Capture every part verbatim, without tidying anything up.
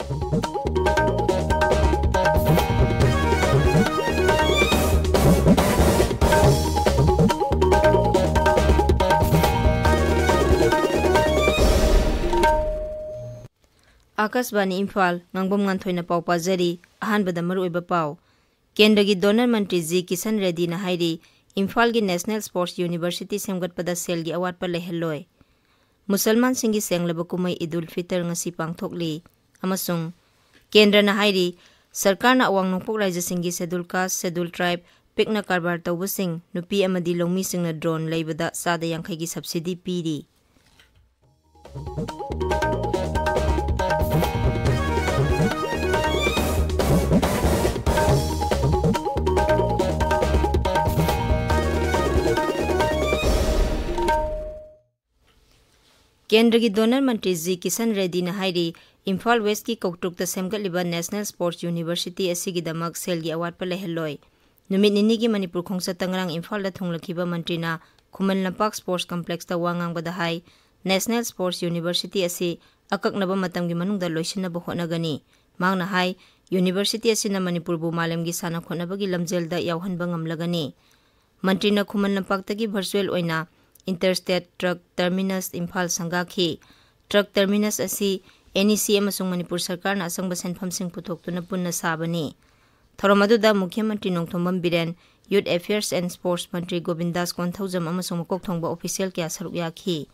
ꯑꯥꯀꯥꯁꯕꯥꯅꯤ ꯏꯝꯐꯥꯜ, ꯉꯥꯡꯕꯝ ꯉꯥꯟꯊꯣꯏꯅ ꯄꯥꯎ ꯄꯥꯖꯔꯤ꯫ ꯑꯍꯥꯟꯕꯗ ꯃꯔꯨꯑꯣꯏꯕ ꯄꯥꯎ꯫ ꯀꯦꯟꯗ꯭ꯔꯒꯤ ꯗꯣꯅꯔ ꯃꯟꯇ꯭ꯔꯤ ꯖꯤ ꯀꯤꯁꯟ ꯔꯦꯗꯤꯅ ꯍꯥꯏꯔꯤ, ꯏꯝꯐꯥꯜꯒꯤ ꯅꯦꯁꯅꯦꯜ ꯁ꯭ꯄꯣꯔꯠꯁ ꯌꯨꯅꯤꯚꯔꯁꯤꯇꯤ ꯁꯦꯝꯒꯠꯄꯗ ꯁꯦꯜꯒꯤ ꯑꯋꯥꯠꯄ ꯂꯩꯍꯜꯂꯣꯏ꯫ ꯃꯨꯁꯜꯃꯥꯟꯁꯤꯡꯒꯤ ꯁꯦꯡꯂꯕ ꯀꯨꯝꯍꯩ ꯏꯗ ꯎꯜ ꯐꯤꯇꯔ ꯉꯁꯤ ꯄꯥꯡꯊꯣꯛꯂꯤ꯫ ꯑꯃꯁꯨꯡ ꯀꯦꯟꯗ꯭ꯔꯅ ꯍꯥꯏꯔꯤ, ꯁꯔꯀꯥꯔꯅ ꯑꯋꯥꯡ ꯅꯣꯡꯄꯣꯛ ꯔꯥꯏꯖ꯭ꯌꯁꯤꯡꯒꯤ ꯁꯦꯗꯨꯜ ꯀꯥꯁ, ꯁꯦꯗꯨꯜ ꯇ꯭ꯔꯥꯏꯕ, ꯄꯤꯛꯅ ꯀꯔꯕꯥꯔ ꯇꯧꯕꯁꯤꯡ, ꯅꯨꯄꯤ ꯑꯃꯗꯤ ꯂꯧꯃꯤꯁꯤꯡꯅ ꯗ꯭ꯔꯣꯟ ꯂꯩꯕꯗ ꯆꯥꯗ ꯌꯥꯡꯈꯩꯒꯤ ꯁꯕꯁꯤꯗꯤ ꯄꯤꯔꯤ꯫ ꯀꯦꯟꯗ꯭ꯔꯒꯤ ꯗꯣꯅꯔ ꯃꯟꯇ꯭ꯔꯤ ꯖꯤ ꯀꯤꯁꯟ ꯔꯦꯗꯤꯅ ꯍꯥꯏꯔꯤ, ꯏꯝꯐꯥꯜ ꯋꯦꯁ꯭ꯠꯀꯤ ꯀꯧꯇ꯭ꯔꯨꯛꯇ ꯁꯦꯝꯒꯠꯂꯤꯕ ꯅꯦꯁꯅꯦꯜ ꯁ꯭ꯄꯣꯔꯠꯁ ꯌꯨꯅꯤꯚꯔꯁꯤꯇꯤ ꯑꯁꯤꯒꯤꯗꯃꯛ ꯁꯦꯜꯒꯤ ꯑꯋꯥꯠꯄ ꯂꯩꯍꯜꯂꯣꯏ꯫ ꯅꯨꯃꯤꯠ ꯅꯤꯅꯤꯒꯤ ꯃꯅꯤꯄꯨꯔ ꯈꯣꯡꯆꯠꯇ ꯉꯔꯥꯡ ꯏꯝꯐꯥꯜꯗ ꯊꯨꯡꯂꯈꯤꯕ ꯃꯟꯇ꯭ꯔꯤꯅ ꯈꯨꯃꯟ ꯂꯝꯄꯥꯛ ꯁ꯭ꯄꯣꯔꯠꯁ ꯀꯝꯄ꯭ꯂꯦꯛꯁꯇ ꯋꯥ ꯉꯥꯡꯕꯗ ꯍꯥꯏ, ꯅꯦꯁꯅꯦꯜ ꯁ꯭ꯄꯣꯔꯠꯁ ꯌꯨꯅꯤꯚꯔꯁꯤꯇꯤ ꯑꯁꯤ ꯑꯀꯛꯅꯕ ꯃꯇꯝꯒꯤ ꯃꯅꯨꯡꯗ ꯂꯣꯏꯁꯤꯟꯅꯕ ꯍꯣꯠꯅꯒꯅꯤ꯫ ꯃꯍꯥꯛꯅ ꯍꯥꯏ, ꯌꯨꯅꯤꯚꯔꯁꯤꯇꯤ ꯑꯁꯤꯅ ꯃꯅꯤꯄꯨꯔꯕꯨ ꯃꯥꯂꯦꯝꯒꯤ ꯁꯥꯟꯅ ꯈꯣꯠꯅꯕꯒꯤ ꯂꯝꯖꯦꯜꯗ ꯌꯥꯎꯍꯟꯕ ꯉꯝꯂꯒꯅꯤ꯫ ꯃꯟꯇ꯭ꯔꯤꯅ ꯈꯨꯃꯟ ꯂꯝꯄꯥꯛꯇꯒꯤ ꯚꯔꯆꯨꯑꯦꯜ ꯑꯣꯏꯅ ꯏꯟꯇꯔꯁ꯭ꯇꯦꯠ ꯇ꯭ꯔꯛ ꯇꯔꯃꯤꯅꯁ ꯏꯝꯐꯥꯜ ꯁꯪꯒꯥꯈꯤ꯫ ꯇ꯭ꯔꯛ ꯇꯔꯃꯤꯅꯁ ꯑꯁꯤ ꯑꯦꯟ ꯏ ꯁꯤ ꯑꯃꯁꯨꯡ ꯃꯅꯤꯄꯨꯔ ꯁꯔꯀꯥꯔꯅ ꯑꯆꯪꯕ ꯁꯦꯟꯐꯝꯁꯤꯡ ꯄꯨꯊꯣꯛꯇꯨꯅ ꯄꯨꯟꯅ ꯁꯥꯕꯅꯤ꯫ ꯊꯧꯔꯝ ꯑꯗꯨꯗ ꯃꯨꯈ꯭ꯌ ꯃꯟꯇ꯭ꯔꯤ ꯅꯣꯡꯊꯣꯝꯕꯝ ꯕꯤꯔꯦꯟ, ꯌꯨꯠ ꯑꯦꯐꯤꯌꯔꯁ ꯑꯦꯟ ꯁ꯭ꯄꯣꯔꯠꯁ ꯃꯟꯇ꯭ꯔꯤ ꯒꯣꯕꯤꯟꯗꯥꯁ ꯀꯣꯟꯊꯧꯖꯝ ꯑꯃꯁꯨꯡ ꯃꯀꯣꯛ ꯊꯣꯡꯕ ꯑꯣꯐꯤꯁꯤꯌꯦꯜ ꯀꯌꯥ ꯁꯔꯨꯛ ꯌꯥꯈꯤ꯫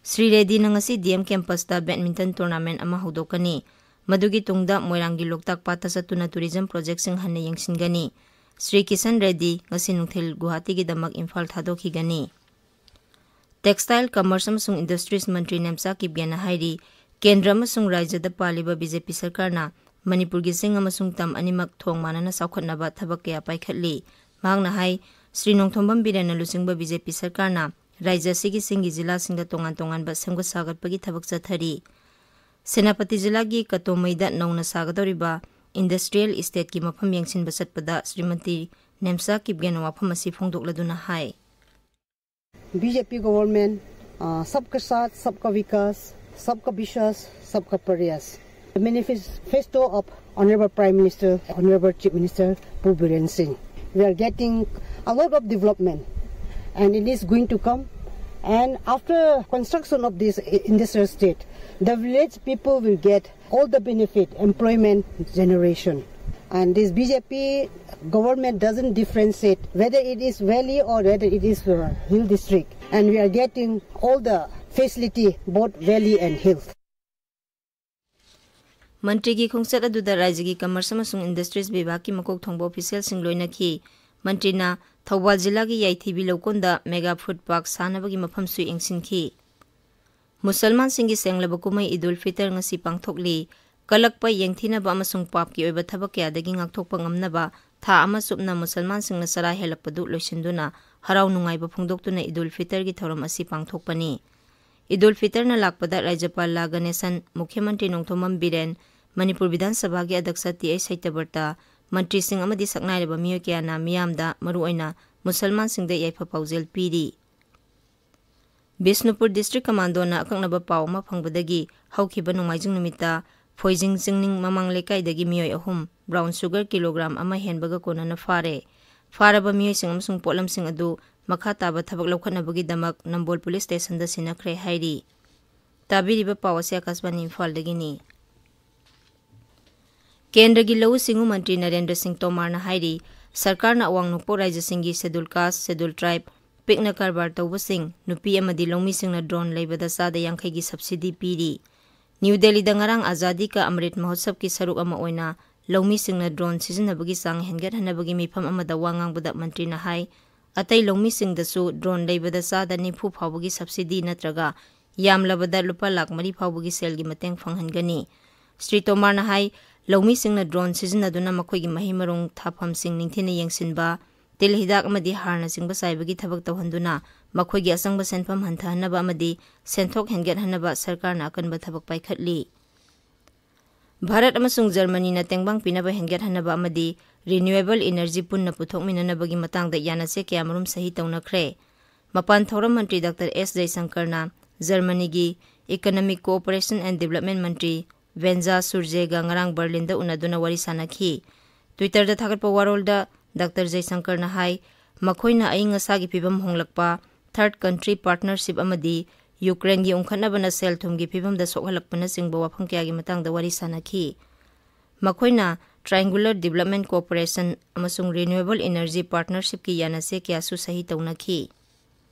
ꯁ꯭ꯔꯤ ꯔꯦꯗꯤꯅ ꯉꯁꯤ ꯗꯤ ꯑꯦꯝ ꯀꯦꯝꯄꯁꯇ ꯕꯦꯗꯃꯤꯟꯇꯟ ꯇꯣꯔꯅꯥꯃꯦꯟ ꯑꯃ ꯍꯧꯗꯣꯛꯀꯅꯤ꯫ ꯃꯗꯨꯒꯤ ꯇꯨꯡꯗ ꯃꯣꯏꯔꯥꯡꯒꯤ ꯂꯣꯛꯇꯥꯛ ꯄꯥꯠꯇ ꯆꯠꯇꯨꯅ ꯇꯨꯔꯤꯖꯝ ꯄ꯭ꯔꯣꯖꯦꯛꯁꯤꯡ ꯍꯟꯅ ꯌꯦꯡꯁꯤꯟꯒꯅꯤ꯫ ꯁ꯭ꯔꯤ ꯀꯤꯁꯟ ꯔꯦꯗꯤ ꯉꯁꯤ ꯅꯨꯡꯊꯤꯜ ꯒꯨꯋꯥꯍꯥꯇꯤꯒꯤꯗꯃꯛ ꯏꯝꯐꯥꯜ ꯊꯥꯗꯣꯛꯈꯤꯒꯅꯤ꯫ ꯇꯦꯛꯁꯇꯥꯏꯜ, ꯀꯃꯔꯁ ꯑꯃꯁꯨꯡ ꯏꯟꯗꯁꯇ꯭ꯔꯤꯁ ꯃꯟꯇ꯭ꯔꯤ ꯅꯦꯝꯆꯥ ꯀꯤꯞꯒꯦꯅ ꯍꯥꯏꯔꯤ, ꯀꯦꯟꯗ꯭ꯔ ꯑꯃꯁꯨꯡ ꯔꯥꯖ꯭ꯌꯗ ꯄꯥꯜꯂꯤꯕ ꯕꯤ ꯖꯦ ꯄꯤ ꯁꯔꯀꯥꯔꯅ ꯃꯅꯤꯄꯨꯔꯒꯤ ꯆꯤꯡ ꯑꯃꯁꯨꯡ ꯇꯝ ꯑꯅꯤꯃꯛ ꯊꯣꯡ ꯃꯥꯟꯅꯅ ꯆꯥꯎꯈꯠꯅꯕ ꯊꯕꯛ ꯀꯌꯥ ꯄꯥꯏꯈꯠꯂꯤ꯫ ꯃꯍꯥꯛꯅ ꯍꯥꯏ, ꯁ꯭ꯔꯤ ꯅꯣꯡꯊꯣꯝꯕꯝ ꯕꯤꯔꯦꯟꯅ ꯂꯨꯆꯤꯡꯕ ꯕꯤ ꯖꯦ ꯄꯤ ꯁꯔꯀꯥꯔꯅ ꯔꯥꯖ꯭ꯌ ꯑꯁꯤꯒꯤ ꯆꯤꯡꯒꯤ ꯖꯤꯂꯥꯁꯤꯡꯗ ꯇꯣꯉꯥꯟ ꯇꯣꯉꯥꯟꯕ ꯁꯦꯝꯒꯠ ꯁꯥꯒꯠꯄꯒꯤ ꯊꯕꯛ ꯆꯠꯊꯔꯤ꯫ ꯁꯦꯅꯥꯄꯇꯤ ꯖꯤꯂꯥꯒꯤ ꯀꯇꯣꯃꯩꯗ ꯅꯧꯅ ꯁꯥꯒꯗꯧꯔꯤꯕ ꯏꯟꯗꯁꯇ꯭ꯔꯤꯌꯦꯜ ꯏꯁꯇꯦꯠꯀꯤ ꯃꯐꯝ ꯌꯦꯡꯁꯤꯟꯕ ꯆꯠꯄꯗ ꯁ꯭ꯔꯤꯃꯇꯤ ꯅꯦꯝꯆꯥ ꯀꯤꯞꯒꯦꯅ ꯋꯥꯐꯝ ꯑꯁꯤ ꯐꯣꯡꯗꯣꯛꯂꯗꯨꯅ ꯍꯥꯏ꯫ बीजेपी गवर्नमेंट, अ, सबका साथ, सबका विकास, सबका विश्वास, सबका प्रयास। Manifesto of Honorable Prime Minister, Honorable Chief Minister Pu Biren Singh. We are getting a lot of development, and it is going to come. And after construction of this industrial state, the village people will get all the benefit, employment generation. And this B J P government doesn't differentiate whether it is valley or whether it is uh, hill district. And we are getting all the facility, both valley and hill. ꯃꯟꯇ꯭ꯔꯤꯒꯤ ꯈꯣꯡꯆꯠ ꯑꯗꯨꯗ ꯔꯥꯖ꯭ꯌꯒꯤ commerce ꯑꯃꯁꯨꯡ industries ꯕꯤꯚꯥꯒꯀꯤ ꯃꯀꯣꯛ ꯊꯣꯡꯕ ꯑꯣꯐꯤꯁꯤꯌꯦꯜꯁꯤꯡ ꯂꯣꯏꯅꯈꯤ꯫ ꯃꯟꯇ꯭ꯔꯤꯅ ꯊꯧꯕꯥꯜ ꯖꯤꯂꯥꯒꯤ ꯌꯥꯏꯊꯤꯕꯤ ꯂꯧꯀꯣꯟꯗ mega food park ꯁꯥꯅꯕꯒꯤ ꯃꯐꯝꯁꯨ ꯌꯦꯡꯁꯤꯟꯈꯤ꯫ ꯃꯨꯁꯜꯃꯥꯟꯁꯤꯡꯒꯤ ꯁꯦꯡꯂꯕ ꯀꯨꯝꯍꯩ ꯏꯗꯨꯜ ꯐꯤꯇꯔ ꯉꯁꯤ ꯄꯥꯡꯊꯣꯛꯂꯤ꯫ ꯀꯜꯂꯛꯄ, ꯌꯦꯡꯊꯤꯅꯕ ꯑꯃꯁꯨꯡ ꯄꯥꯞꯀꯤ ꯑꯣꯏꯕ ꯊꯕꯛ ꯀꯌꯥꯗꯒꯤ ꯉꯥꯛꯊꯣꯛꯄ ꯉꯝꯅꯕ ꯊꯥ ꯑꯃ ꯆꯨꯞꯅ ꯃꯨꯁꯜꯃꯥꯟꯁꯤꯡꯅ ꯆꯔꯥ ꯍꯦꯜꯂꯛꯄꯗꯨ ꯂꯣꯏꯁꯤꯟꯗꯨꯅ ꯍꯔꯥꯎ ꯅꯨꯡꯉꯥꯏꯕ ꯐꯣꯡꯗꯣꯛꯇꯨꯅ ꯏꯗꯨꯜ ꯐꯤꯇꯔꯒꯤ ꯊꯧꯔꯝ ꯑꯁꯤ ꯄꯥꯡꯊꯣꯛꯄꯅꯤ꯫ ꯏꯗꯨꯜ ꯐꯤꯇꯔꯅ ꯂꯥꯛꯄꯗ ꯔꯥꯖ꯭ꯌꯄꯥꯜ ꯂꯥ ꯒꯅꯦꯁꯟ, ꯃꯨꯈ꯭ꯌ ꯃꯟꯇ꯭ꯔꯤ ꯅꯣꯡꯊꯣꯝꯕꯝ ꯕꯤꯔꯦꯟ, ꯃꯅꯤꯄꯨꯔ ꯕꯤꯙꯥꯟ ꯁꯚꯥꯒꯤ ꯑꯗ꯭ꯌꯛꯁ ꯇꯤ ꯑꯩꯆ ꯁꯇ꯭ꯌꯕ꯭ꯔꯇ, ꯃꯟꯇ꯭ꯔꯤꯁꯤꯡ ꯑꯃꯗꯤ ꯁꯛꯅꯥꯏꯔꯕ ꯃꯤꯑꯣꯏ ꯀꯌꯥꯅ ꯃꯤꯌꯥꯝꯗ, ꯃꯔꯨꯑꯣꯏꯅ ꯃꯨꯁꯜꯃꯥꯟꯁꯤꯡꯗ ꯌꯥꯏꯐ ꯄꯥꯎꯖꯦꯜ ꯄꯤꯔꯤ꯫ ꯕꯤꯁꯅꯨꯄꯨꯔ ꯗꯤꯁꯇ꯭ꯔꯤꯛ ꯀꯃꯥꯟꯗꯣꯅ ꯑꯀꯛꯅꯕ ꯄꯥꯎ ꯑꯃ ꯐꯪꯕꯗꯒꯤ ꯍꯧꯈꯤꯕ ꯅꯣꯡꯃꯥꯏꯖꯤꯡ ꯅꯨꯃꯤꯠꯇ ꯐꯣꯏꯖꯤꯡ ꯆꯤꯡꯅꯤꯡ ꯃꯃꯥꯡ ꯂꯩꯀꯥꯏꯗꯒꯤ ꯃꯤꯑꯣꯏ ꯑꯍꯨꯝ ꯕ꯭ꯔꯥꯎꯟ ꯁꯨꯒꯔ ꯀꯤꯂꯣꯒ꯭ꯔꯥꯝ ꯑꯃ ꯍꯦꯟꯕꯒ ꯀꯣꯟꯅꯅ ꯐꯥꯔꯦ꯫ ꯐꯥꯔꯕ ꯃꯤꯑꯣꯏꯁꯤꯡ ꯑꯃꯁꯨꯡ ꯄꯣꯠꯂꯝꯁꯤꯡ ꯑꯗꯨ ꯃꯈꯥ ꯇꯥꯕ ꯊꯕꯛ ꯂꯧꯈꯠꯅꯕꯒꯤꯗꯃꯛ ꯅꯝꯕꯣꯜ ꯄꯨꯂꯤꯁ ꯁ꯭ꯇꯦꯁꯟꯗ ꯁꯤꯟꯅꯈ꯭ꯔꯦ ꯍꯥꯏꯔꯤ꯫ ꯇꯥꯕꯤꯔꯤꯕ ꯄꯥꯎ ꯑꯁꯤ ꯑꯀꯥꯁꯕꯥꯅꯤ ꯏꯝꯐꯥꯜꯗꯒꯤꯅꯤ꯫ ꯀꯦꯟꯗ꯭ꯔꯒꯤ ꯂꯧꯎ ꯁꯤꯡꯎ ꯃꯟꯇ꯭ꯔꯤ ꯅꯔꯦꯟꯗ꯭ꯔ ꯁꯤꯡ ꯇꯣꯃꯥꯔꯅ ꯍꯥꯏꯔꯤ, ꯁꯔꯀꯥꯔꯅ ꯑꯋꯥꯡ ꯅꯣꯡꯄꯣꯛ ꯔꯥꯖ꯭ꯌꯁꯤꯡꯒꯤ ꯁꯦꯗꯨꯜ ꯀꯥꯁ, ꯁꯦꯗꯨꯜ ꯇ꯭ꯔꯥꯏꯕ, ꯄꯤꯛꯅ ꯀꯔꯕꯥꯔ ꯇꯧꯕꯁꯤꯡ, ꯅꯨꯄꯤ ꯑꯃꯗꯤ ꯂꯧꯃꯤꯁꯤꯡꯅ ꯗ꯭ꯔꯣꯟ ꯂꯩꯕꯗ ꯆꯥꯗ ꯌꯥꯡꯈꯩꯒꯤ ꯁꯕꯁꯤꯗꯤ ꯄꯤꯔꯤ꯫ ꯅ꯭ꯌꯨ ꯗꯦꯜꯂꯤꯗ ꯉꯔꯥꯡ ꯑꯖꯥꯗꯤ ꯀꯥ ꯑꯃ꯭ꯔꯤꯠ ꯃꯍꯣꯠꯁꯕꯀꯤ ꯁꯔꯨꯛ ꯑꯃ ꯑꯣꯏꯅ ꯂꯧꯃꯤꯁꯤꯡꯅ ꯗ꯭ꯔꯣꯟ ꯁꯤꯖꯤꯟꯅꯕꯒꯤ ꯆꯥꯡ ꯍꯦꯟꯒꯠꯍꯟꯅꯕꯒꯤ ꯃꯤꯐꯝ ꯑꯃꯗ ꯋꯥ ꯉꯥꯡꯕꯗ ꯃꯟꯇ꯭ꯔꯤꯅ ꯍꯥꯏ, ꯑꯇꯩ ꯂꯧꯃꯤꯁꯤꯡꯗꯁꯨ ꯗ꯭ꯔꯣꯟ ꯂꯩꯕꯗ ꯆꯥꯗ ꯅꯤꯐꯨ ꯐꯥꯎꯕꯒꯤ ꯁꯕꯁꯤꯗꯤ ꯅꯠꯇ꯭ꯔꯒ ꯌꯥꯝꯂꯕꯗ ꯂꯨꯄꯥ ꯂꯥꯈ ꯃꯔꯤ ꯐꯥꯎꯕꯒꯤ ꯁꯦꯜꯒꯤ ꯃꯇꯦꯡ ꯐꯪꯍꯟꯒꯅꯤ꯫ ꯁ꯭ꯔꯤ ꯇꯣꯃꯥꯔꯅ ꯍꯥꯏ, ꯂꯧꯃꯤꯁꯤꯡꯅ ꯗ꯭ꯔꯣꯟ ꯁꯤꯖꯤꯟꯅꯗꯨꯅ ꯃꯈꯣꯏꯒꯤ ꯃꯍꯩ ꯃꯔꯣꯡ ꯊꯥꯐꯝꯁꯤꯡ ꯅꯤꯡꯊꯤꯅ ꯌꯦꯡꯁꯤꯟꯕ, ꯇꯤꯜ ꯍꯤꯗꯥꯛ ꯑꯃꯗꯤ ꯍꯥꯔꯅꯆꯤꯡꯕ ꯆꯥꯏꯕꯒꯤ ꯊꯕꯛ ꯇꯧꯍꯟꯗꯨꯅ ꯃꯈꯣꯏꯒꯤ ꯑꯆꯪꯕ ꯁꯦꯟꯐꯝ ꯍꯟꯊꯍꯟꯅꯕ ꯑꯃꯗꯤ ꯁꯦꯟꯊꯣꯛ ꯍꯦꯟꯒꯠꯍꯟꯅꯕ ꯁꯔꯀꯥꯔꯅ ꯑꯀꯟꯕ ꯊꯕꯛ ꯄꯥꯏꯈꯠꯂꯤ꯫ ꯚꯥꯔꯠ ꯑꯃꯁꯨꯡ ꯖꯔꯃꯅꯤꯅ ꯇꯦꯡꯕꯥꯡ ꯄꯤꯅꯕ ꯍꯦꯟꯒꯠꯍꯟꯅꯕ ꯑꯃꯗꯤ ꯔꯤꯅ꯭ꯌꯨꯑꯦꯕꯜ ꯏꯅꯔꯖꯤ ꯄꯨꯟꯅ ꯄꯨꯊꯣꯛꯃꯤꯟꯅꯅꯕꯒꯤ ꯃꯇꯥꯡꯗ ꯌꯥꯅꯆꯦ ꯀꯌꯥꯃꯔꯨꯝ ꯁꯍꯤ ꯇꯧꯅꯈ꯭ꯔꯦ꯫ ꯃꯄꯥꯟ ꯊꯧꯔꯝ ꯃꯟꯇ꯭ꯔꯤ ꯗꯥꯛꯇꯔ ꯑꯦꯁ ꯖꯌꯁꯪꯀꯔꯅ ꯖꯔꯃꯅꯤꯒꯤ Economic Cooperation and Development ꯃꯟꯇ꯭ꯔꯤ ꯚꯦꯟꯖꯥ ꯁꯨꯔꯖꯦꯒ ꯉꯔꯥꯡ ꯕꯔꯂꯤꯟꯗ ꯎꯅꯗꯨꯅ ꯋꯥꯔꯤ ꯁꯥꯟꯅꯈꯤ꯫ Twitter-ꯗ ꯊꯥꯒꯠꯄ ꯋꯥꯔꯣꯜꯗ ꯗꯥꯛꯇꯔ ꯖꯌꯁꯪꯀꯔꯅ ꯍꯥꯏ, ꯃꯈꯣꯏꯅ ꯑꯏꯪ ꯑꯁꯥꯒꯤ ꯐꯤꯕꯝ ꯍꯣꯡꯂꯛꯄ, third country partnership ꯑꯃꯗꯤ ꯌꯨꯀ꯭ꯔꯦꯟꯒꯤ ꯎꯪꯈꯠꯅꯕꯅ ꯁꯦꯜ ꯊꯨꯝꯒꯤ ꯐꯤꯕꯝꯗ ꯁꯣꯛꯍꯜꯂꯛꯄꯅꯆꯤꯡꯕ ꯋꯥꯐꯝ ꯀꯌꯥꯒꯤ ꯃꯇꯥꯡꯗ ꯋꯥꯔꯤ ꯁꯥꯟꯅꯈꯤ꯫ ꯃꯈꯣꯏꯅ Triangular Development Cooperation ꯑꯃꯁꯨꯡ Renewable Energy Partnership-ꯀꯤ ꯌꯥꯅꯆꯦ ꯀꯌꯥꯁꯨ ꯁꯍꯤ ꯇꯧꯅꯈꯤ꯫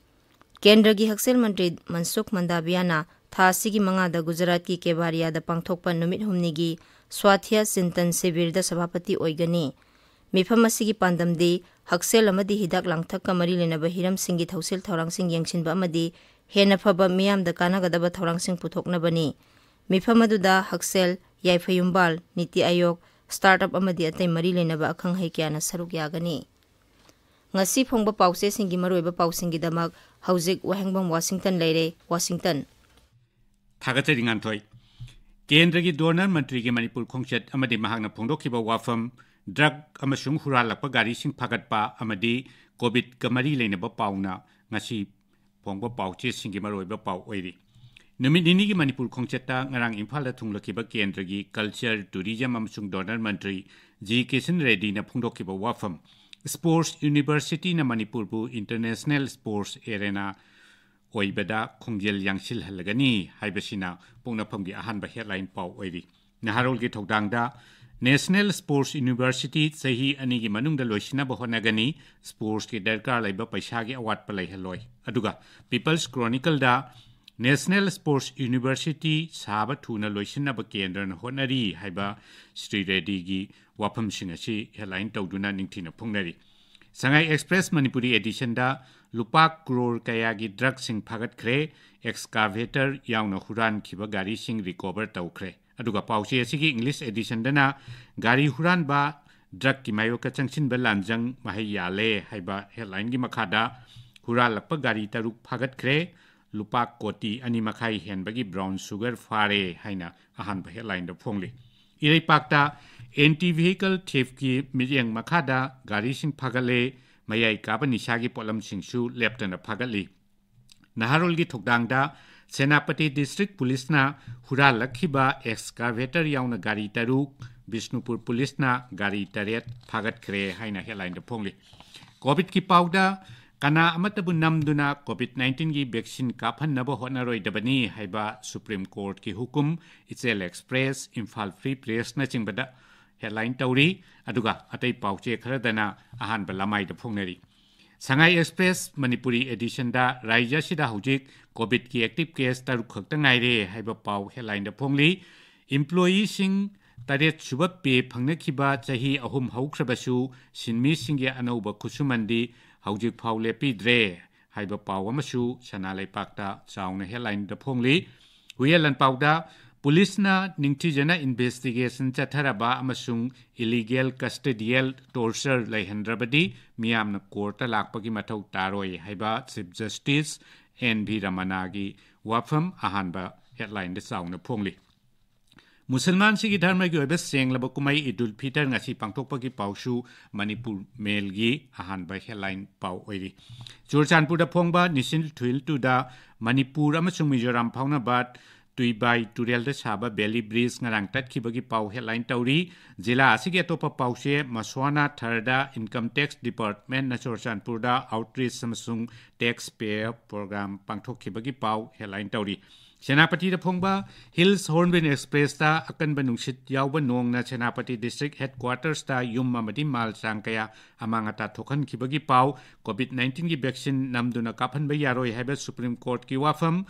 ꯀꯦꯟꯗ꯭ꯔꯒꯤ ꯍꯛꯁꯦꯜ ꯃꯟꯇ꯭ꯔꯤ ꯃꯟꯁꯨꯈ ꯃꯟꯗꯥꯕꯤꯌꯥꯅ ꯊꯥ ꯑꯁꯤꯒꯤ ꯃꯉꯥꯗ ꯒꯨꯖꯔꯥꯠꯀꯤ ꯀꯦꯚꯥꯔꯤꯌꯥꯗ ꯄꯥꯡꯊꯣꯛꯄ ꯅꯨꯃꯤꯠ ꯍꯨꯝꯅꯤꯒꯤ ꯁ꯭ꯋꯥꯊ꯭ꯌ ꯆꯤꯟꯇꯟ ꯁꯤꯕꯤꯔꯗ ꯁꯚꯥꯄꯇꯤ ꯑꯣꯏꯒꯅꯤ꯫ ꯃꯤꯐꯝ ꯑꯁꯤꯒꯤ ꯄꯥꯟꯗꯝꯗꯤ ꯍꯛꯁꯦꯜ ꯑꯃꯗꯤ ꯍꯤꯗꯥꯛ ꯂꯥꯡꯊꯛꯀ ꯃꯔꯤ ꯂꯩꯅꯕ ꯍꯤꯔꯝꯁꯤꯡꯒꯤ ꯊꯧꯁꯤꯜ ꯊꯧꯔꯥꯡꯁꯤꯡ ꯌꯦꯡꯁꯤꯟꯕ ꯑꯃꯗꯤ ꯍꯦꯟꯅ ꯐꯕ ꯃꯤꯌꯥꯝꯗ ꯀꯥꯟꯅꯒꯗꯕ ꯊꯧꯔꯥꯡꯁꯤꯡ ꯄꯨꯊꯣꯛꯅꯕꯅꯤ꯫ ꯃꯤꯐꯝ ꯑꯗꯨꯗ ꯍꯛꯁꯦꯜ, ꯌꯥꯏꯐ ꯌꯨꯝꯕꯥꯜ, ꯅꯤꯇꯤ ꯑꯥꯌꯣꯒ, startup ꯑꯃꯗꯤ ꯑꯇꯩ ꯃꯔꯤ ꯂꯩꯅꯕ ꯑꯈꯪ ꯑꯍꯩ ꯀꯌꯥꯅ ꯁꯔꯨꯛ ꯌꯥꯒꯅꯤ꯫ ꯉꯁꯤ ꯐꯣꯡꯕ ꯄꯥꯎꯆꯦꯁꯤꯡꯒꯤ ꯃꯔꯨꯑꯣꯏꯕ ꯄꯥꯎꯁꯤꯡꯒꯤꯗꯃꯛ ꯍꯧꯖꯤꯛ ꯋꯥꯍꯦꯡꯕꯝ ꯋꯥꯁꯤꯡꯇꯟ ꯂꯩꯔꯦ, ꯋꯥꯁꯤꯡꯇꯟ꯫ ꯊꯥꯒꯠꯆꯔꯤ ꯉꯥꯟꯊꯣꯏ꯫ ꯀꯦꯟꯗ꯭ꯔꯒꯤ ꯗꯣꯅꯔ ꯃꯟꯇ꯭ꯔꯤꯒꯤ ꯃꯅꯤꯄꯨꯔ ꯈꯣꯡꯆꯠ ꯑꯃꯗꯤ ꯃꯍꯥꯛꯅ ꯐꯣꯡꯗꯣꯛꯈꯤꯕ ꯋꯥꯐꯝ, ꯗ꯭ꯔꯒ ꯑꯃꯁꯨꯡ ꯍꯨꯔꯥꯜꯂꯛꯄ ꯒꯥꯔꯤꯁꯤꯡ ꯐꯥꯒꯠꯄ ꯑꯃꯗꯤ ꯀꯣꯚꯤꯗꯀ ꯃꯔꯤ ꯂꯩꯅꯕ ꯄꯥꯎꯅ ꯉꯁꯤ ꯐꯣꯡꯕ ꯄꯥꯎꯆꯦꯁꯤꯡꯒꯤ ꯃꯔꯨꯑꯣꯏꯕ ꯄꯥꯎ ꯑꯣꯏꯔꯤ꯫ ꯅꯨꯃꯤꯠ ꯅꯤꯅꯤꯒꯤ ꯃꯅꯤꯄꯨꯔ ꯈꯣꯡꯆꯠꯇ ꯉꯔꯥꯡ ꯏꯝꯐꯥꯜꯗ ꯊꯨꯡꯂꯈꯤꯕ ꯀꯦꯟꯗ꯭ꯔꯒꯤ ꯀꯜꯆꯔ, ꯇꯨꯔꯤꯖꯝ ꯑꯃꯁꯨꯡ ꯗꯣꯅꯔ ꯃꯟꯇ꯭ꯔꯤ ꯖꯤ ꯀꯤꯁꯟ ꯔꯦꯗꯤꯅ ꯐꯣꯡꯗꯣꯛꯈꯤꯕ ꯋꯥꯐꯝ, ꯁ꯭ꯄꯣꯔꯠꯁ ꯌꯨꯅꯤꯚꯔꯁꯤꯇꯤꯅ ꯃꯅꯤꯄꯨꯔꯕꯨ ꯏꯟꯇꯔꯅꯦꯁꯅꯦꯜ ꯁ꯭ꯄꯣꯔꯠꯁ ꯑꯦꯔꯦꯅꯥ ꯑꯣꯏꯕꯗ ꯈꯣꯡꯖꯦꯜ ꯌꯥꯡꯁꯤꯜꯍꯜꯂꯒꯅꯤ ꯍꯥꯏꯕꯁꯤꯅ ꯄꯣꯛꯅꯐꯝꯒꯤ ꯑꯍꯥꯟꯕ ꯍꯦꯗꯂꯥꯏꯟ ꯄꯥꯎ ꯑꯣꯏꯔꯤ꯫ ꯅꯍꯥꯔꯣꯜꯒꯤ ꯊꯧꯗꯥꯡꯗ ꯅꯦꯁꯅꯦꯜ ꯁ꯭ꯄꯣꯔꯠꯁ ꯌꯨꯅꯤꯚꯔꯁꯤꯇꯤ ꯆꯍꯤ ꯑꯅꯤꯒꯤ ꯃꯅꯨꯡꯗ ꯂꯣꯏꯁꯤꯟꯅꯕ ꯍꯣꯠꯅꯒꯅꯤ, ꯁ꯭ꯄꯣꯔꯠꯁꯀꯤ ꯗꯔꯀꯥꯔ ꯂꯩꯕ ꯄꯩꯁꯥꯒꯤ ꯑꯋꯥꯠꯄ ꯂꯩꯍꯜꯂꯣꯏ꯫ ꯑꯗꯨꯒ ꯄꯤꯄꯜꯁ ꯀ꯭ꯔꯣꯅꯤꯀꯜꯗ ꯅꯦꯁꯅꯦꯜ ꯁ꯭ꯄꯣꯔꯠꯁ ꯌꯨꯅꯤꯚꯔꯁꯤꯇꯤ ꯁꯥꯕ ꯊꯨꯅ ꯂꯣꯏꯁꯤꯟꯅꯕ ꯀꯦꯟꯗ꯭ꯔꯅ ꯍꯣꯠꯅꯔꯤ ꯍꯥꯏꯕ ꯁ꯭ꯔꯤ ꯔꯦꯗꯤꯒꯤ ꯋꯥꯐꯝꯁꯤꯡ ꯑꯁꯤ ꯍꯦꯗꯂꯥꯏꯟ ꯇꯧꯗꯨꯅ ꯅꯤꯡꯊꯤꯅ ꯐꯣꯡꯅꯔꯤ꯫ ꯁꯉꯥꯏ ꯑꯦꯛꯁꯄ꯭ꯔꯦꯁ ꯃꯅꯤꯄꯨꯔꯤ ꯑꯦꯗꯤꯁꯟꯗ ꯂꯨꯄꯥ ꯀ꯭ꯔꯣꯔ ꯀꯌꯥꯒꯤ ꯗ꯭ꯔꯒꯁꯤꯡ ꯐꯥꯒꯠꯈ꯭ꯔꯦ, ꯑꯦꯛꯁꯀꯥꯚꯦꯇꯔ ꯌꯥꯎꯅ ꯍꯨꯔꯥꯟꯈꯤꯕ ꯒꯥꯔꯤꯁꯤꯡ ꯔꯤꯀꯣꯚꯔ ꯇꯧꯈ꯭ꯔꯦ꯫ ꯑꯗꯨꯒ ꯄꯥꯎꯆꯦ ꯑꯁꯤꯒꯤ ꯏꯪꯂꯤꯁ ꯑꯦꯗꯤꯁꯟꯗꯅ ꯒꯥꯔꯤ ꯍꯨꯔꯥꯟꯕ, ꯗ꯭ꯔꯒꯀꯤ ꯃꯥꯌꯣꯛꯇ ꯆꯪꯁꯤꯟꯕ ꯂꯥꯟꯖꯪ ꯃꯍꯩ ꯌꯥꯜꯂꯦ ꯍꯥꯏꯕ ꯍꯦꯗꯂꯥꯏꯟꯒꯤ ꯃꯈꯥꯗ ꯍꯨꯔꯥꯜꯂꯛꯄ ꯒꯥꯔꯤ ꯇꯔꯨꯛ ꯐꯥꯒꯠꯈ꯭ꯔꯦ, ꯂꯨꯄꯥ ꯀꯣꯇꯤ ꯑꯅꯤ ꯃꯈꯥꯏ ꯍꯦꯟꯕꯒꯤ ꯕ꯭ꯔꯥꯎꯟ ꯁꯨꯒꯔ ꯐꯥꯔꯦ ꯍꯥꯏꯅ ꯑꯍꯥꯟꯕ ꯍꯦꯗꯂꯥꯏꯟꯗ ꯐꯣꯡꯂꯤ꯫ ꯏꯔꯩꯄꯥꯛꯇ ꯑꯦꯟꯇꯤ ꯚꯤꯍꯤꯀꯜ ꯊꯤꯐꯀꯤ ꯃꯤꯠꯌꯦꯡ ꯃꯈꯥꯗ ꯒꯥꯔꯤꯁꯤꯡ ꯐꯥꯒꯠꯂꯦ, ꯃꯌꯥꯏ ꯀꯥꯕ ꯅꯤꯁꯥꯒꯤ ꯄꯣꯠꯂꯝꯁꯤꯡꯁꯨ ꯂꯦꯞꯇꯅ ꯐꯥꯒꯠꯂꯤ꯫ ꯅꯍꯥꯔꯣꯜꯒꯤ ꯊꯧꯗꯥꯡꯗ ꯁꯦꯅꯥꯄꯇꯤ ꯗꯤꯁꯇ꯭ꯔꯤꯛ ꯄꯨꯂꯤꯁꯅ ꯍꯨꯔꯥꯜꯂꯛꯈꯤꯕ ꯑꯦꯛꯁꯀꯥꯚꯦꯇꯔ ꯌꯥꯎꯅ ꯒꯥꯔꯤ ꯇꯔꯨꯛ, ꯕꯤꯁꯅꯨꯄꯨꯔ ꯄꯨꯂꯤꯁꯅ ꯒꯥꯔꯤ ꯇꯔꯦꯠ ꯐꯥꯒꯠꯈ꯭ꯔꯦ ꯍꯥꯏꯅ ꯍꯦꯗꯂꯥꯏꯟꯗ ꯐꯣꯡꯂꯤ꯫ ꯀꯣꯚꯤꯗꯀꯤ ꯄꯥꯎꯗ, ꯀꯅꯥ ꯑꯃꯠꯇꯕꯨ ꯅꯝꯗꯨꯅ ꯀꯣꯚꯤꯗ ꯅꯥꯏꯟꯇꯤꯟꯒꯤ ꯚꯦꯛꯁꯤꯟ ꯀꯥꯞꯍꯟꯅꯕ ꯍꯣꯠꯅꯔꯣꯏꯗꯕꯅꯤ ꯍꯥꯏꯕ ꯁꯨꯄ꯭ꯔꯤꯝ ꯀꯣꯔꯠꯀꯤ ꯍꯨꯀꯨꯝ, ꯏꯆꯦꯜ ꯑꯦꯛꯁꯄ꯭ꯔꯦꯁ, ꯏꯝꯐꯥꯜ ꯐ꯭ꯔꯤ ꯄ꯭ꯔꯦꯁꯅꯆꯤꯡꯕꯗ ꯍꯦꯗꯂꯥꯏꯟ ꯇꯧꯔꯤ꯫ ꯑꯗꯨꯒ ꯑꯇꯩ ꯄꯥꯎꯆꯦ ꯈꯔꯗꯅ ꯑꯍꯥꯟꯕ ꯂꯃꯥꯏꯗ ꯐꯣꯡꯅꯔꯤ꯫ ꯁꯉꯥꯏ ꯑꯦꯛꯁꯄ꯭ꯔꯦꯁ ꯃꯅꯤꯄꯨꯔꯤ ꯑꯦꯗꯤꯁꯟꯗ ꯔꯥꯖ꯭ꯌ ꯑꯁꯤꯗ ꯍꯧꯖꯤꯛ ꯀꯣꯚꯤꯗꯀꯤ ꯑꯦꯛꯇꯤꯚ ꯀꯦꯁ ꯇꯔꯨꯛ ꯈꯛꯇ ꯉꯥꯏꯔꯦ ꯍꯥꯏꯕ ꯄꯥꯎ ꯍꯦꯗꯂꯥꯏꯟꯗ ꯐꯣꯡꯂꯤ꯫ ꯏꯝꯄ꯭ꯂꯣꯌꯤꯁꯤꯡ ꯇꯔꯦꯠ ꯁꯨꯕ ꯄꯦ ꯐꯪꯅꯈꯤꯕ ꯆꯍꯤ ꯑꯍꯨꯝ ꯍꯧꯈ꯭ꯔꯕꯁꯨ ꯁꯤꯟꯃꯤꯁꯤꯡꯒꯤ ꯑꯅꯧꯕ ꯈꯨꯠꯁꯨꯃꯟꯗꯤ ꯍꯧꯖꯤꯛ ꯐꯥꯎ ꯂꯦꯞꯄꯤꯗ꯭ꯔꯦ ꯍꯥꯏꯕ ꯄꯥꯎ ꯑꯃꯁꯨ ꯁꯅꯥ ꯂꯩꯄꯥꯛꯇ ꯆꯥꯎꯅ ꯍꯦꯗꯂꯥꯏꯟꯗ ꯐꯣꯡꯂꯤ꯫ ꯍꯨꯏꯌꯦꯟ ꯂꯥꯟꯄꯥꯎꯗ ꯄꯨꯂꯤꯁꯅ ꯅꯤꯡꯊꯤꯖꯅ ꯏꯟꯚꯦꯁꯇꯤꯒꯦꯁꯟ ꯆꯠꯊꯔꯕ ꯑꯃꯁꯨꯡ ꯏꯂꯤꯒꯦꯜ ꯀꯁꯇꯗꯤꯌꯦꯜ ꯇꯣꯔꯆꯔ ꯂꯩꯍꯟꯗ꯭ꯔꯕꯗꯤ ꯃꯤꯌꯥꯝꯅ ꯀꯣꯔꯠꯇ ꯂꯥꯛꯄꯒꯤ ꯃꯊꯧ ꯇꯥꯔꯣꯏ ꯍꯥꯏꯕ ꯆꯤꯐ ꯖꯁꯇꯤꯁ ꯑꯦꯟ ꯚꯤ ꯔꯃꯅꯥꯒꯤ ꯋꯥꯐꯝ ꯑꯍꯥꯟꯕ ꯍꯦꯗꯂꯥꯏꯟꯗ ꯆꯥꯎꯅ ꯐꯣꯡꯂꯤ꯫ ꯃꯨꯁꯜꯃꯥꯟꯁꯤꯡꯒꯤ ꯙꯔꯃꯒꯤ ꯑꯣꯏꯕ ꯁꯦꯡꯂꯕ ꯀꯨꯝꯍꯩ ꯏꯗꯨꯜ ꯐꯤꯇꯔ ꯉꯁꯤ ꯄꯥꯡꯊꯣꯛꯄꯒꯤ ꯄꯥꯎꯁꯨ ꯃꯅꯤꯄꯨꯔ ꯃꯦꯜꯒꯤ ꯑꯍꯥꯟꯕ ꯍꯦꯗꯂꯥꯏꯟ ꯄꯥꯎ ꯑꯣꯏꯔꯤ꯫ ꯆꯨꯔꯆꯥꯟꯄꯨꯔꯗ ꯐꯣꯡꯕ ꯅꯤꯁꯤꯟ ꯊꯨꯏꯜ ꯇꯨꯗ ꯃꯅꯤꯄꯨꯔ ꯑꯃꯁꯨꯡ ꯃꯤꯖꯣꯔꯥꯝ ꯐꯥꯎꯅꯕ ꯇꯨꯏꯕꯥꯏ ꯇꯨꯔꯦꯜꯗ ꯁꯥꯕ ꯕꯦꯂꯤ ꯕ꯭ꯔꯤꯖ ꯉꯔꯥꯡ ꯇꯠꯈꯤꯕꯒꯤ ꯄꯥꯎ ꯍꯦꯗꯂꯥꯏꯟ ꯇꯧꯔꯤ꯫ ꯖꯤꯂꯥ ꯑꯁꯤꯒꯤ ꯑꯇꯣꯞꯄ ꯄꯥꯎꯆꯦ, ꯃꯁ꯭ꯋꯥꯅꯥ ꯊꯔꯗ ꯏꯟꯀꯝ ꯇꯦꯛꯁ ꯗꯤꯄꯥꯔꯠꯃꯦꯟꯅ ꯆꯨꯔꯆꯥꯟꯄꯨꯔꯗ ꯑꯥꯎꯠꯔꯤꯆ ꯑꯃꯁꯨꯡ ꯇꯦꯛꯁ ꯄꯦꯌꯔ ꯄ꯭ꯔꯣꯒ꯭ꯔꯥꯝ ꯄꯥꯡꯊꯣꯛꯈꯤꯕꯒꯤ ꯄꯥꯎ ꯍꯦꯗꯂꯥꯏꯟ ꯇꯧꯔꯤ꯫ ꯁꯦꯅꯥꯄꯇꯤꯗ ꯐꯣꯡꯕ ꯍꯤꯜꯁ ꯍꯣꯔꯟꯕꯤꯜ ꯑꯦꯛꯁꯄ꯭ꯔꯦꯁꯇ ꯑꯀꯟꯕ ꯅꯨꯡꯁꯤꯠ ꯌꯥꯎꯕ ꯅꯣꯡꯅ ꯁꯦꯅꯥꯄꯇꯤ ꯗꯤꯁꯇ꯭ꯔꯤꯛ ꯍꯦꯗꯀ꯭ꯋꯥꯇꯔꯁꯇ ꯌꯨꯝ ꯑꯃꯗꯤ ꯃꯥꯜ ꯆꯥꯡ ꯀꯌꯥ ꯑꯃꯥꯡ ꯑꯇꯥ ꯊꯣꯛꯍꯟꯈꯤꯕꯒꯤ ꯄꯥꯎ, ꯀꯣꯚꯤꯗ ꯅꯥꯏꯟꯇꯤꯟꯒꯤ ꯚꯦꯛꯁꯤꯟ ꯅꯝꯗꯨꯅ ꯀꯥꯞꯍꯟꯕ ꯌꯥꯔꯣꯏ ꯍꯥꯏꯕ ꯁꯨꯄ꯭ꯔꯤꯝ ꯀꯣꯔꯠꯀꯤ ꯋꯥꯐꯝ,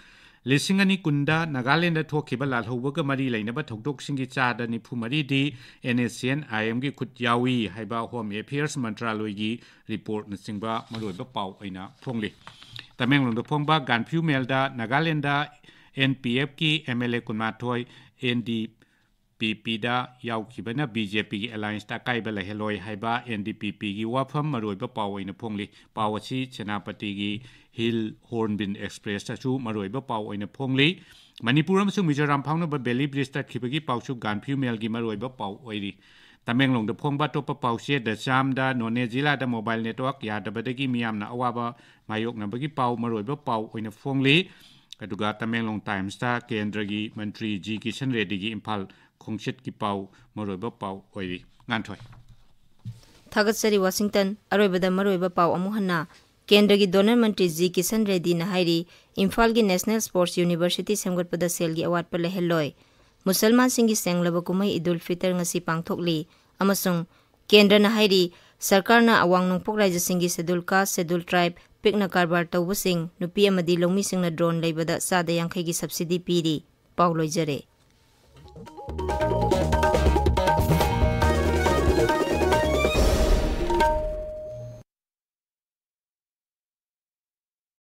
ꯂꯤꯁꯤꯡ ꯑꯅꯤ ꯀꯨꯟꯗ ꯅꯥꯒꯥꯂꯦꯟꯗ ꯊꯣꯛꯈꯤꯕ ꯂꯥꯜꯍꯧꯕꯒ ꯃꯔꯤ ꯂꯩꯅꯕ ꯊꯧꯗꯣꯛꯁꯤꯡꯒꯤ ꯆꯥꯗ ꯅꯤꯐꯨ ꯃꯔꯤꯗꯤ ꯑꯦꯟ ꯑꯦꯁ ꯁꯤ ꯑꯦꯟ ꯑꯥꯏ ꯑꯦꯝꯒꯤ ꯈꯨꯠ ꯌꯥꯎꯏ ꯍꯥꯏꯕ ꯍꯣꯝ ꯑꯦꯐꯤꯌꯔꯁ ꯃꯟꯇ꯭ꯔꯥꯂꯣꯏꯒꯤ ꯔꯤꯄꯣꯔꯠꯅꯆꯤꯡꯕ ꯃꯔꯨꯑꯣꯏꯕ ꯄꯥꯎ ꯑꯣꯏꯅ ꯐꯣꯡꯂꯤ꯫ ꯇꯃꯦꯡꯂꯣꯡꯗ ꯐꯣꯡꯕ ꯒꯥꯟꯐ꯭ꯌꯨ ꯃꯦꯜꯗ ꯅꯥꯒꯥꯂꯦꯟꯗ ꯑꯦꯟ ꯄꯤ ꯑꯦꯐꯀꯤ ꯑꯦꯝ ꯑꯦꯜ ꯑꯦ ꯀꯨꯟꯃꯥꯊꯣꯏ ꯑꯦꯟ ꯗꯤ ꯄꯤ ꯄꯤꯗ ꯌꯥꯎꯈꯤꯕꯅ ꯕꯤ ꯖꯦ ꯄꯤꯒꯤ ꯑꯦꯂꯥꯏꯟꯁꯇ ꯑꯀꯥꯏꯕ ꯂꯩꯍꯜꯂꯣꯏ ꯍꯥꯏꯕ ꯑꯦꯟ ꯗꯤ ꯄꯤ ꯄꯤꯒꯤ ꯋꯥꯐꯝ ꯃꯔꯨꯑꯣꯏꯕ ꯄꯥꯎ ꯑꯣꯏꯅ ꯐꯣꯡꯂꯤ꯫ ꯄꯥꯎ ꯑꯁꯤ ꯁꯦꯅꯥꯄꯇꯤꯒꯤ ꯍꯤꯜ ꯍꯣꯔꯟꯕꯤꯜ ꯑꯦꯛꯁꯄ꯭ꯔꯦꯁꯇꯁꯨ ꯃꯔꯨꯑꯣꯏꯕ ꯄꯥꯎ ꯑꯣꯏꯅ ꯐꯣꯡꯂꯤ꯫ ꯃꯅꯤꯄꯨꯔ ꯑꯃꯁꯨꯡ ꯃꯤꯖꯣꯔꯥꯝ ꯐꯥꯎꯅꯕ ꯕꯦꯂꯤ ꯕ꯭ꯔꯤꯖ ꯇꯠꯈꯤꯕꯒꯤ ꯄꯥꯎꯁꯨ ꯒꯥꯟꯐ꯭ꯌꯨ ꯃꯦꯜꯒꯤ ꯃꯔꯨꯑꯣꯏꯕ ꯄꯥꯎ ꯑꯣꯏꯔꯤ꯫ ꯇꯃꯦꯡꯂꯣꯡꯗ ꯐꯣꯡꯕ ꯑꯇꯣꯞꯄ ꯄꯥꯎꯆꯦ, ꯗꯆꯥꯝꯗ ꯅꯣꯅꯦ ꯖꯤꯂꯥꯗ ꯃꯣꯕꯥꯏꯜ ꯅꯦꯠꯋꯥꯔꯛ ꯌꯥꯗꯕꯗꯒꯤ ꯃꯤꯌꯥꯝꯅ ꯑꯋꯥꯕ ꯃꯥꯌꯣꯛꯅꯕꯒꯤ ꯄꯥꯎ ꯃꯔꯨꯑꯣꯏꯕ ꯄꯥꯎ ꯑꯣꯏꯅ ꯐꯣꯡꯂꯤ꯫ ꯑꯗꯨꯒ ꯇꯃꯦꯡꯂꯣꯡ ꯇꯥꯏꯝꯁꯇ ꯀꯦꯟꯗ꯭ꯔꯒꯤ ꯃꯟꯇ꯭ꯔꯤ ꯖꯤ ꯀꯤꯁꯟ ꯔꯦꯗꯤꯒꯤ ꯏꯝꯐꯥꯜ ꯈꯣꯡꯆꯠꯀꯤ ꯄꯥꯎ ꯃꯔꯨꯑꯣꯏꯕ ꯄꯥꯎ ꯑꯣꯏꯔꯤ꯫ ꯉꯥꯟꯊꯣꯏ꯫ ꯊꯥꯒꯠꯆꯔꯤ ꯋꯥꯁꯤꯡꯇꯟ꯫ ꯑꯔꯣꯏꯕꯗ ꯃꯔꯨꯑꯣꯏꯕ ꯄꯥꯎ ꯑꯃꯨꯛ ꯍꯟꯅ꯫ ꯀꯦꯟꯗ꯭ꯔꯒꯤ ꯗꯣꯅꯔ ꯃꯟꯇ꯭ꯔꯤ ꯖꯤ ꯀꯤꯁꯟ ꯔꯦꯗꯤꯅ ꯍꯥꯏꯔꯤ, ꯏꯝꯐꯥꯜꯒꯤ ꯅꯦꯁꯅꯦꯜ ꯁ꯭ꯄꯣꯔꯠꯁ ꯌꯨꯅꯤꯚꯔꯁꯤꯇꯤ ꯁꯦꯝꯒꯠꯄꯗ ꯁꯦꯜꯒꯤ ꯑꯋꯥꯠꯄ ꯂꯩꯍꯜꯂꯣꯏ꯫ ꯃꯨꯁꯜꯃꯥꯟꯁꯤꯡꯒꯤ ꯁꯦꯡꯂꯕ ꯀꯨꯝꯍꯩ ꯏꯗꯨꯜ ꯐꯤꯇꯔ ꯉꯁꯤ ꯄꯥꯡꯊꯣꯛꯂꯤ ꯑꯃꯁꯨꯡ ꯀꯦꯟꯗ꯭ꯔꯅ ꯍꯥꯏꯔꯤ, ꯁꯔꯀꯥꯔꯅ ꯑꯋꯥꯡ ꯅꯣꯡꯄꯣꯛ ꯔꯥꯏꯖ꯭ꯌꯁꯤꯡꯒꯤ ꯁꯦꯗꯨꯜ ꯀꯥꯁ, ꯁꯦꯗꯨꯜ ꯇ꯭ꯔꯥꯏꯕ, ꯄꯤꯛꯅ ꯀꯔꯕꯥꯔ ꯇꯧꯕꯁꯤꯡ, ꯅꯨꯄꯤ ꯑꯃꯗꯤ ꯂꯧꯃꯤꯁꯤꯡꯅ ꯗ꯭ꯔꯣꯟ ꯂꯩꯕꯗ ꯆꯥꯗ ꯌꯥꯡꯈꯩꯒꯤ ꯁꯕꯁꯤꯗꯤ ꯄꯤꯔꯤ꯫ ꯄꯥꯎ ꯂꯣꯏꯖꯔꯦ꯫